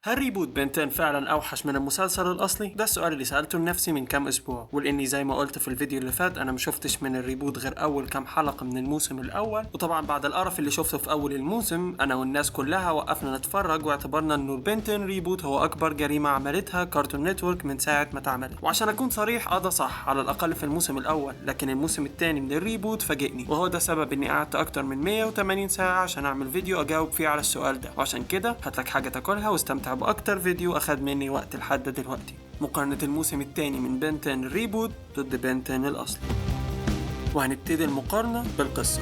هل reboot Ben 10 فعلا اوحش من المسلسل الاصلي؟ ده السؤال اللي سالته لنفسي من كام اسبوع، ولاني زي ما قلت في الفيديو اللي فات انا ما شفتش من ال reboot غير اول كام حلقة من الموسم الاول، وطبعا بعد القرف اللي شفته في اول الموسم انا والناس كلها وقفنا نتفرج واعتبرنا انه ال Ben 10 reboot هو اكبر جريمة عملتها Cartoon Network من ساعة ما اتعملت. وعشان اكون صريح ده صح على الاقل في الموسم الاول، لكن الموسم الثاني من ال reboot فاجئني، وهو ده سبب اني قعدت اكتر من 180 ساعة عشان اعمل فيديو اجاوب فيه على السؤال ده. وعشان كده هاتلك حاجة تاكلها واستمتع بأكتر فيديو أخد مني وقت لحد دلوقتي، مقارنة الموسم الثاني من Ben 10 reboot ضد Ben 10 الأصلي. وهنبتدي المقارنة بالقصة.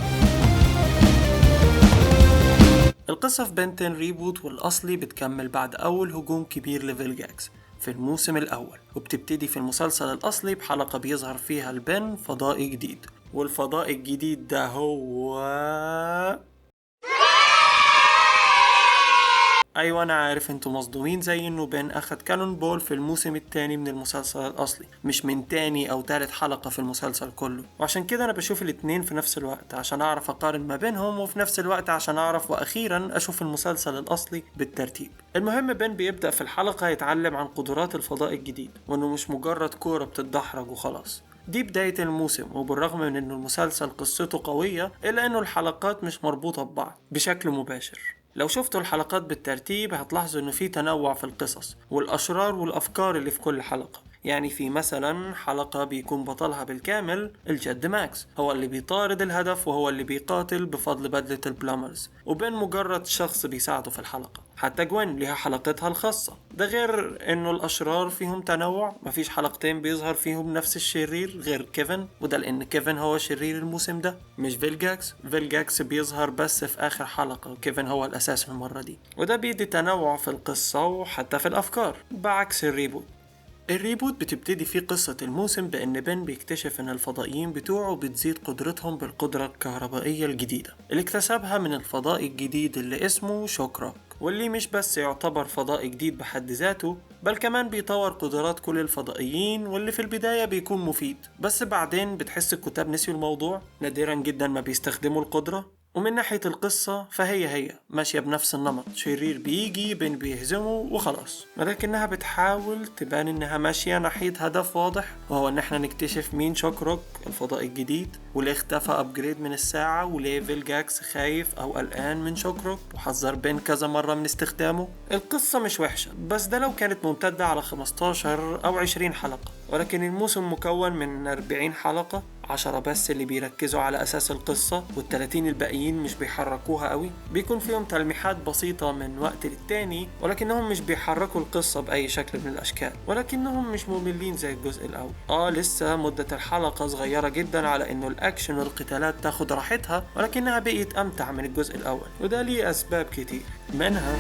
القصة في Ben 10 reboot والأصلي بتكمل بعد أول هجوم كبير لفيلجاكس في الموسم الأول، وبتبتدي في المسلسل الأصلي بحلقة بيظهر فيها البن فضائي جديد، والفضائي الجديد ده هو ايوه انا عارف انتوا مصدومين زي انه بن اخد cannonball في الموسم الثاني من المسلسل الاصلي، مش من تاني او تالت حلقة في المسلسل كله. وعشان كده انا بشوف الاتنين في نفس الوقت عشان اعرف اقارن ما بينهم، وفي نفس الوقت عشان اعرف واخيرا اشوف المسلسل الاصلي بالترتيب. المهم بن بيبدأ في الحلقة يتعلم عن قدرات الفضاء الجديد، وانه مش مجرد كورة بتتدحرج وخلاص. دي بداية الموسم، وبالرغم من انه المسلسل قصته قوية الا انه الحلقات مش مربوطة ببعض بشكل مباشر. لو شفتوا الحلقات بالترتيب هتلاحظوا انه في تنوع في القصص والاشرار والافكار اللي في كل حلقة. يعني في مثلا حلقة بيكون بطلها بالكامل الجد ماكس، هو اللي بيطارد الهدف وهو اللي بيقاتل بفضل بدلة ال bloomers، وبين مجرد شخص بيساعده في الحلقة. حتى جوين ليها حلقتها الخاصة. ده غير انه الاشرار فيهم تنوع، مفيش حلقتين بيظهر فيهم نفس الشرير غير كيفن، وده لان كيفن هو شرير الموسم ده مش فيلجاكس. فيلجاكس بيظهر بس في اخر حلقة، كيفن هو الاساس المرة دي، وده بيدي تنوع في القصة وحتى في الافكار بعكس ال reboot. ال reboot بتبتدي فيه قصة الموسم بأن بن بيكتشف أن الفضائيين بتوعه بتزيد قدرتهم بالقدرة الكهربائية الجديدة اللي اكتسبها من الفضائي الجديد اللي اسمه شوك روك، واللي مش بس يعتبر فضائي جديد بحد ذاته بل كمان بيطور قدرات كل الفضائيين، واللي في البداية بيكون مفيد بس بعدين بتحس الكتاب نسيوا الموضوع، نادرا جدا ما بيستخدموا القدرة. ومن ناحية القصة فهي هي ماشية بنفس النمط، شرير بيجي بن بيهزمه وخلاص، ولكنها بتحاول تبان انها ماشية ناحية هدف واضح، وهو ان احنا نكتشف مين شوك روك الفضائي الجديد، وليه اختفى upgrade من الساعة، وليه فيلجاكس خايف او قلقان من شوك روك وحذر بن كذا مرة من استخدامه. القصة مش وحشة، بس ده لو كانت ممتدة على 15 او 20 حلقة، ولكن الموسم مكون من 40 حلقة، 10 بس اللي بيركزوا على أساس القصة، وال30 الباقيين مش بيحركوها قوي، بيكون فيهم تلميحات بسيطة من وقت للتاني، ولكنهم مش بيحركوا القصة بأي شكل من الأشكال، ولكنهم مش مملين زي الجزء الأول. لسه مدة الحلقة صغيرة جدا على إنه الأكشن والقتالات تاخد راحتها، ولكنها بقيت أمتع من الجزء الأول، وده ليه أسباب كتير، منها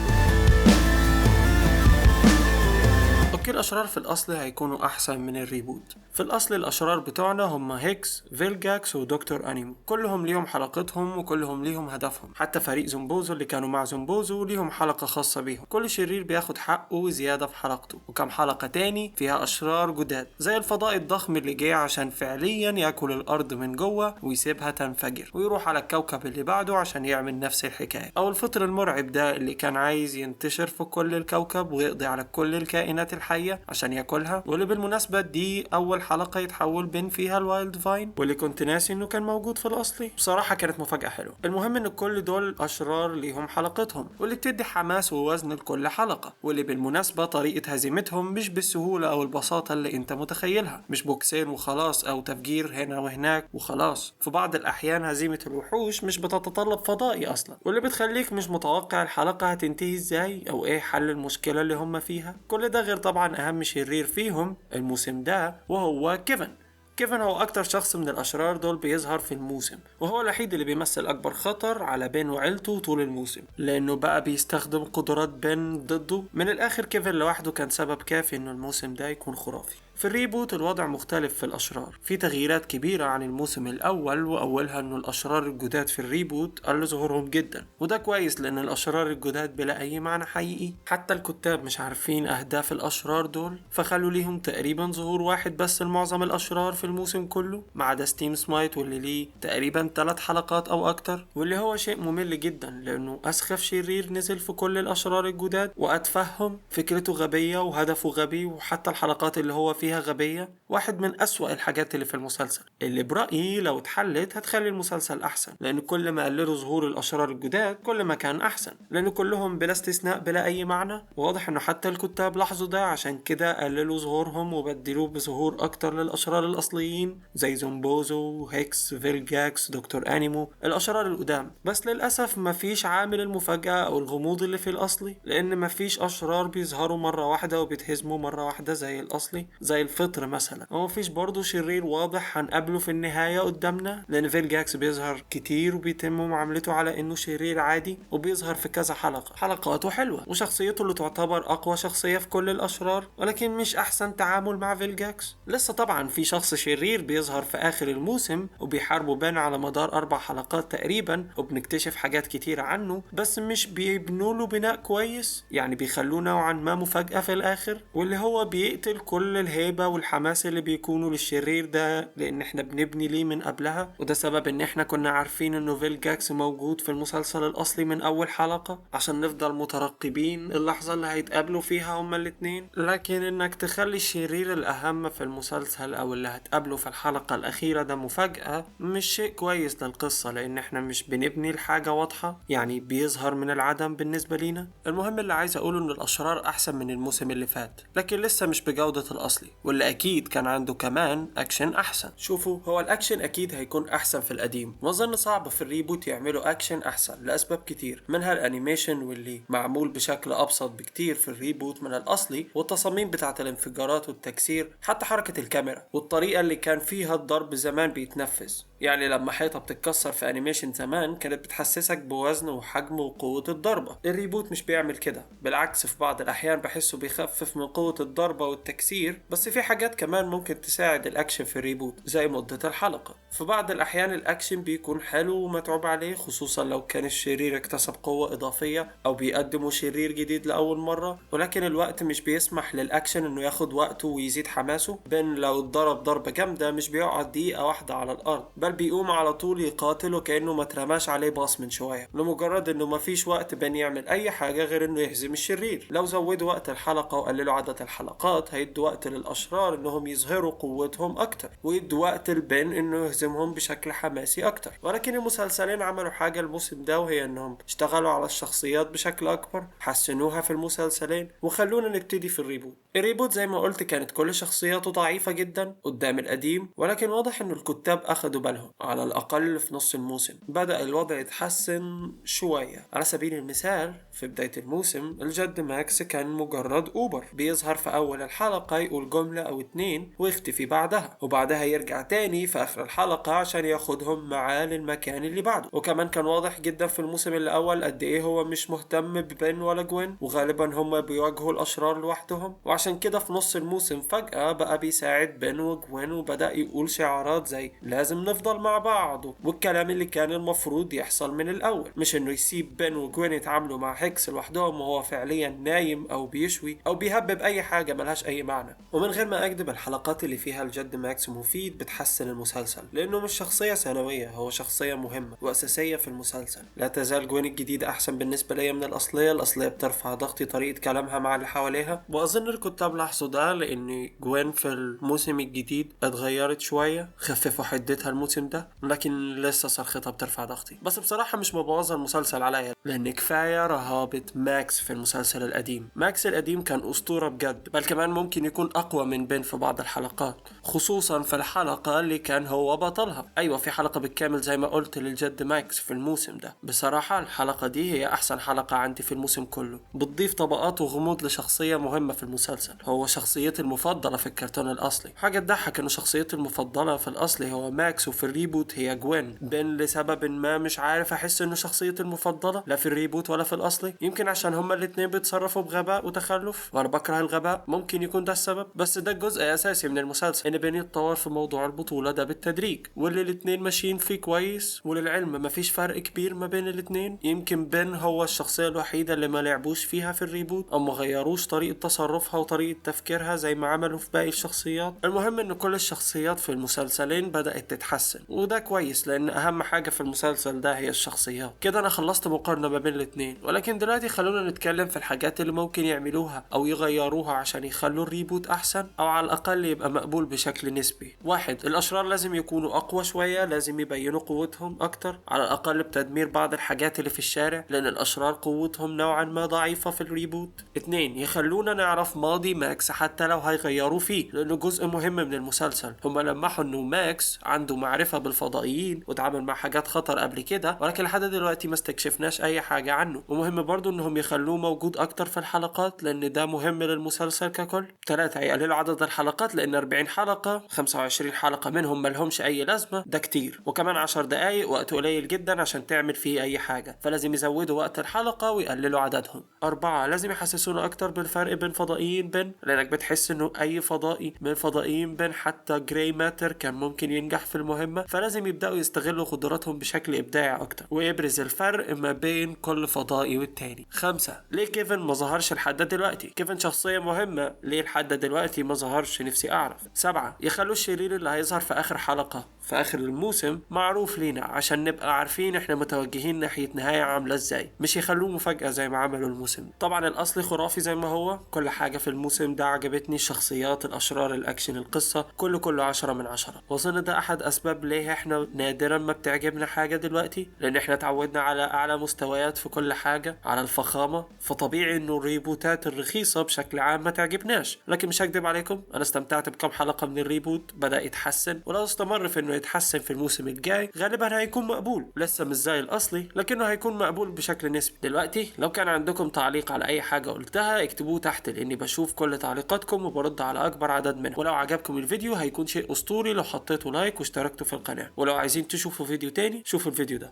okay الأشرار في الأصل هيكونوا أحسن من ال reboot. في الأصل الأشرار بتوعنا هم هيكس، فيلجاكس، ودكتور أنيمو، كلهم ليهم حلقتهم وكلهم ليهم هدفهم. حتى فريق زومبوزو اللي كانوا مع زومبوزو ليهم حلقة خاصة بيهم، كل شرير بياخد حقه زيادة في حلقته. وكم حلقة تاني فيها أشرار جداد زي الفضاء الضخم اللي جه عشان فعليا ياكل الأرض من جوه ويسيبها تنفجر ويروح على الكوكب اللي بعده عشان يعمل نفس الحكاية، أو الفطر المرعب ده اللي كان عايز ينتشر في كل الكوكب ويقضي على كل الكائنات الحية عشان ياكلها، واللي بالمناسبة دي أول حلقة يتحول بن فيها ال Wild Vine، واللي كنت ناسي انه كان موجود في الاصلي. بصراحة كانت مفاجأة حلوة. المهم ان كل دول اشرار ليهم حلقتهم، واللي بتدي حماس ووزن لكل حلقة، واللي بالمناسبة طريقة هزيمتهم مش بالسهولة او البساطة اللي انت متخيلها، مش بوكسين وخلاص او تفجير هنا وهناك وخلاص. في بعض الاحيان هزيمة الوحوش مش بتتطلب فضائي اصلا، واللي بتخليك مش متوقع الحلقة هتنتهي ازاي او ايه حل المشكلة اللي هم فيها. كل ده غير طبعا اهم شرير فيهم الموسم ده وهو كيفن. كيفن هو أكتر شخص من الأشرار دول بيظهر في الموسم، وهو الوحيد اللي بيمثل أكبر خطر على بن وعيلته طول الموسم، لأنه بقى بيستخدم قدرات بن ضده. من الآخر كيفن لوحده كان سبب كافي إنه الموسم ده يكون خرافي. في في ال reboot الوضع مختلف في الأشرار، في تغييرات كبيرة عن الموسم الأول، وأولها إنه الأشرار الجداد في ال reboot قل ظهورهم جدا، وده كويس لأن الأشرار الجداد بلا أي معنى حقيقي، حتى الكتاب مش عارفين أهداف الأشرار دول، فخلوا ليهم تقريبا ظهور واحد بس لمعظم الأشرار في الموسم كله، ما عدا ستيم سمايت واللي ليه تقريبا 3 حلقات أو أكتر، واللي هو شيء ممل جدا لأنه أسخف شرير نزل في كل الأشرار الجداد وأتفهم، فكرته غبية وهدفه غبي، وحتى الحلقات اللي هو فيها غبية. واحد من أسوأ الحاجات اللي في المسلسل، اللي برأيي لو اتحلت هتخلي المسلسل أحسن، لأن كل ما قللوا ظهور الأشرار الجداد كل ما كان أحسن، لأن كلهم بلا استثناء بلا أي معنى. واضح إنه حتى الكتاب لاحظوا ده، عشان كده قللوا ظهورهم وبدلوه بظهور أكتر للأشرار الأصليين زي زومبوزو، هيكس، فيلجاكس، دكتور أنيمو، الأشرار القدام. بس للأسف مفيش عامل المفاجأة أو الغموض اللي في الأصلي، لأن مفيش أشرار بيظهروا مرة واحدة وبيتهزموا مرة واحدة زي الأصلي، زي الفطر مثلا. ومفيش برضه شرير واضح هنقابله في النهاية قدامنا، لأن فيلجاكس بيظهر كتير وبيتم معاملته على إنه شرير عادي، وبيظهر في كذا حلقة، حلقاته حلوة وشخصيته اللي تعتبر أقوى شخصية في كل الأشرار، ولكن مش أحسن تعامل مع فيلجاكس. لسه طبعا في شخص شرير بيظهر في آخر الموسم وبيحاربوا بان على مدار 4 حلقات تقريبا، وبنكتشف حاجات كتير عنه، بس مش بيبنوا له بناء كويس، يعني بيخلوه نوعا ما مفاجأة في الآخر، واللي هو بيقتل كل الهيبة والحماس اللي بيكونوا للشرير ده، لأن احنا بنبني ليه من قبلها. وده سبب ان احنا كنا عارفين انه فيلجاكس موجود في المسلسل الأصلي من أول حلقة، عشان نفضل مترقبين اللحظة اللي هيتقابلوا فيها هما الاتنين. لكن انك تخلي الشرير الأهم في المسلسل أو اللي هتقابله في الحلقة الأخيرة ده مفاجأة مش شيء كويس للقصة، لأن احنا مش بنبني الحاجة واضحة، يعني بيظهر من العدم بالنسبة لينا. المهم اللي عايز أقوله إن الأشرار أحسن من الموسم اللي فات، لكن لسه مش بجودة الأصلي، واللي أكيد كان عنده كمان أكشن أحسن. شوفوا، هو الأكشن أكيد هيكون أحسن في القديم، وأظن صعب في ال reboot يعملوا أكشن أحسن لأسباب كتير، منها ال animation واللي معمول بشكل أبسط بكتير في ال reboot من الأصلي، والتصاميم بتاعة الانفجارات والتكسير، حتى حركة الكاميرا والطريقة اللي كان فيها الضرب زمان بيتنفذ. يعني لما حيطة بتتكسر في animation زمان كانت بتحسسك بوزن وحجم وقوة الضربة، ال reboot مش بيعمل كده، بالعكس في بعض الأحيان بحسه بيخفف من قوة الضربة والتكسير. بس في حاجات كمان ممكن تساعد الأكشن في ال reboot زي مدة الحلقة، في بعض الأحيان الأكشن بيكون حلو ومتعوب عليه، خصوصا لو كان الشرير اكتسب قوة إضافية أو بيقدموا شرير جديد لأول مرة، ولكن الوقت مش بيسمح للأكشن إنه ياخد وقته ويزيد حماسه. بين لو اتضرب ضربة جامدة مش بيقعد دقيقة واحدة على الأرض، بل بيقوم على طول يقاتل وكأنه ما ترماش عليه باص من شوية، لمجرد انه ما فيش وقت بين يعمل اي حاجة غير انه يهزم الشرير. لو زودوا وقت الحلقة وقللوا عدد الحلقات هيدوا وقت للأشرار انهم يظهروا قوتهم اكتر، ويدوا وقت لبين انه يهزمهم بشكل حماسي اكتر. ولكن المسلسلين عملوا حاجة الموسم ده، وهي انهم اشتغلوا على الشخصيات بشكل اكبر، حسنوها في المسلسلين، وخلونا نبتدي في ال reboot. ال reboot زي ما قلت كانت كل شخصياته ضعيفة جدا قدام القديم، ولكن واضح انه الكتاب اخدوا بالهم على الأقل في نص الموسم بدأ الوضع يتحسن شوية. على سبيل المثال في بداية الموسم الجد ماكس كان مجرد أوبر بيظهر في أول الحلقة يقول جملة أو 2 ويختفي بعدها، وبعدها يرجع تاني في آخر الحلقة عشان ياخدهم معاه للمكان اللي بعده. وكمان كان واضح جدا في الموسم الأول قد إيه هو مش مهتم ببن ولا جوين، وغالبا هما بيواجهوا الأشرار لوحدهم، وعشان كده في نص الموسم فجأة بقى بيساعد بن وجوين، وبدأ يقول شعارات زي لازم نفضل مع بعض، والكلام اللي كان المفروض يحصل من الأول، مش إنه يسيب بن وجوين يتعاملوا مع هيكس لوحدهم وهو فعليا نايم أو بيشوي أو بيهبب أي حاجة ملهاش أي معنى. ومن غير ما أكدب الحلقات اللي فيها الجد ماكس مفيد بتحسن المسلسل، لأنه مش شخصية ثانوية، هو شخصية مهمة وأساسية في المسلسل. لا تزال جوين الجديدة أحسن بالنسبة ليا من الأصلية، الأصلية بترفع ضغطي طريقة كلامها مع اللي حواليها، وأظن الكتاب لاحظوا ده لأن جوين في الموسم الجديد اتغيرت شوية، خففوا حدتها الموسم ده، لكن لسه صرختها بترفع ضغطي. بس بصراحة مش مبوظة المسلسل عليا، لأن كفاية رهابة ماكس في المسلسل القديم. ماكس القديم كان أسطورة بجد، بل كمان ممكن يكون أقوى من بين في بعض الحلقات، خصوصا في الحلقة اللي كان هو بطلها. أيوة في حلقة بالكامل زي ما قلت للجد ماكس في الموسم ده. بصراحة الحلقة دي هي أحسن حلقة عندي في الموسم كله، بتضيف طبقات وغموض لشخصية مهمة في المسلسل، هو شخصيتي المفضلة في الكرتون الأصلي. حاجة تضحك إنه شخصيتي المفضلة في الأصلي هو ماكس وفي في ال reboot هي جوين. بن لسبب ما مش عارف احس انه شخصيتي المفضلة لا في ال reboot ولا في الاصلي، يمكن عشان هما الاتنين بيتصرفوا بغباء وتخلف وانا بكره الغباء، ممكن يكون ده السبب. بس ده جزء اساسي من المسلسل ان بن يتطور في موضوع البطولة ده بالتدريج، واللي الاتنين ماشيين فيه كويس. وللعلم مفيش فرق كبير ما بين الاتنين، يمكن بن هو الشخصية الوحيدة اللي ما لعبوش فيها في ال reboot او ما غيروش طريقه تصرفها وطريقه تفكيرها زي ما عملوا في باقي الشخصيات. المهم ان كل الشخصيات في المسلسلين بدأت تتحسن، وده كويس لان اهم حاجة في المسلسل ده هي الشخصيات. كده انا خلصت مقارنة ما بين الاتنين، ولكن دلوقتي خلونا نتكلم في الحاجات اللي ممكن يعملوها او يغيروها عشان يخلوا ال reboot احسن او على الاقل يبقى مقبول بشكل نسبي. 1. الاشرار لازم يكونوا اقوى شوية، لازم يبينوا قوتهم اكتر، على الاقل بتدمير بعض الحاجات اللي في الشارع، لان الاشرار قوتهم نوعا ما ضعيفة في ال reboot. 2. يخلونا نعرف ماضي ماكس حتى لو هيغيروا فيه، لانه جزء مهم من المسلسل. هما لمحوا انه ماكس عنده معرفة بالفضائيين واتعامل مع حاجات خطر قبل كده، ولكن لحد دلوقتي ما استكشفناش اي حاجة عنه. ومهم برضو انهم يخلوه موجود اكتر في الحلقات لان ده مهم للمسلسل ككل. 3. يقللوا عدد الحلقات، لان 40 حلقة 25 حلقة منهم ملهمش اي لازمة، ده كتير. وكمان 10 دقايق وقت قليل جدا عشان تعمل فيه اي حاجة، فلازم يزودوا وقت الحلقة ويقللوا عددهم. 4. لازم يحسسونا اكتر بالفرق بين فضائيين بن، لانك بتحس انه اي فضائي من فضائيين بن حتى gray matter كان ممكن ينجح في المهمة، فلازم يبدأوا يستغلوا قدراتهم بشكل ابداعي اكتر ويبرز الفرق ما بين كل فضائي والتاني. 5. ليه كيفن ما ظهرش لحد دلوقتي؟ كيفن شخصية مهمة، ليه لحد دلوقتي ما ظهرش؟ نفسي اعرف. 7. يخلوا الشرير اللي هيظهر في اخر حلقة في اخر الموسم معروف لينا عشان نبقى عارفين احنا متوجهين ناحية نهاية عاملة ازاي، مش يخلوه مفاجأة زي ما عملوا الموسم. طبعا الاصلي خرافي زي ما هو، كل حاجة في الموسم ده عجبتني، الشخصيات، الاشرار، الاكشن، القصة، كله 10 من 10. واظن ده احد اسباب ليه احنا نادرا ما بتعجبنا حاجة دلوقتي، لان احنا اتعودنا على اعلى مستويات في كل حاجة، على الفخامة، فطبيعي انه الريبوتات الرخيصة بشكل عام ما تعجبناش. لكن مش هكدب عليكم، انا استمتعت بكم حلقة من ال reboot، بدأ يتحسن، ولو استمر في انه يتحسن في الموسم الجاي غالبا هيكون مقبول، لسه مش زي الاصلي لكنه هيكون مقبول بشكل نسبي. دلوقتي لو كان عندكم تعليق على اي حاجة قلتها اكتبوه تحت، لاني بشوف كل تعليقاتكم وبرد على اكبر عدد منها. ولو عجبكم الفيديو هيكون شيء اسطوري لو حطيتوا like واشتركتوا في القناة، ولو عايزين تشوفوا فيديو تاني شوفوا الفيديو ده.